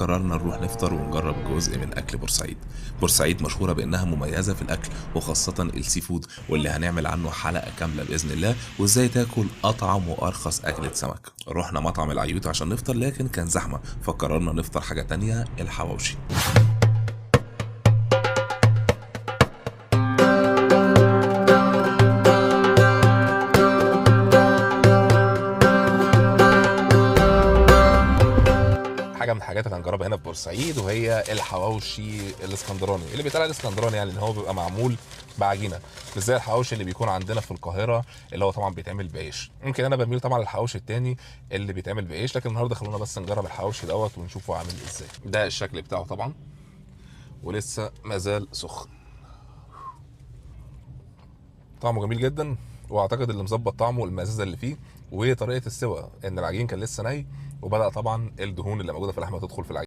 قررنا نروح نفطر ونجرب جزء من أكل بورسعيد. بورسعيد مشهورة بأنها مميزة في الأكل، وخاصة ال seafood، واللي هنعمل عنه حلقة كاملة بإذن الله، وإزاي تاكل أطعم وأرخص أكلة سمك. رحنا مطعم العيوط عشان نفطر، لكن كان زحمة، فقررنا نفطر حاجة تانية، الحواوشي. حاجة من الحاجات اللي هنجربها هنا في بورسعيد وهي الحواوشي الاسكندراني، اللي بيتقال عليه الاسكندراني يعني ان هو بيبقى معمول بعجينه، مش زي الحواوشي اللي بيكون عندنا في القاهرة اللي هو طبعا بيتعمل بعيش. يمكن انا بميل طبعا للحواوشي التاني اللي بيتعمل بعيش، لكن النهارده خلونا بس نجرب الحواوشي دوت ونشوفه عامل ازاي. ده الشكل بتاعه طبعا، ولسه مازال سخن. طعمه جميل جدا، واعتقد اللي مظبط طعمه المزازه اللي فيه وطريقه السوى، ان العجين كان لسه ني وبدا طبعا الدهون اللي موجودة في اللحمة تدخل في العجين.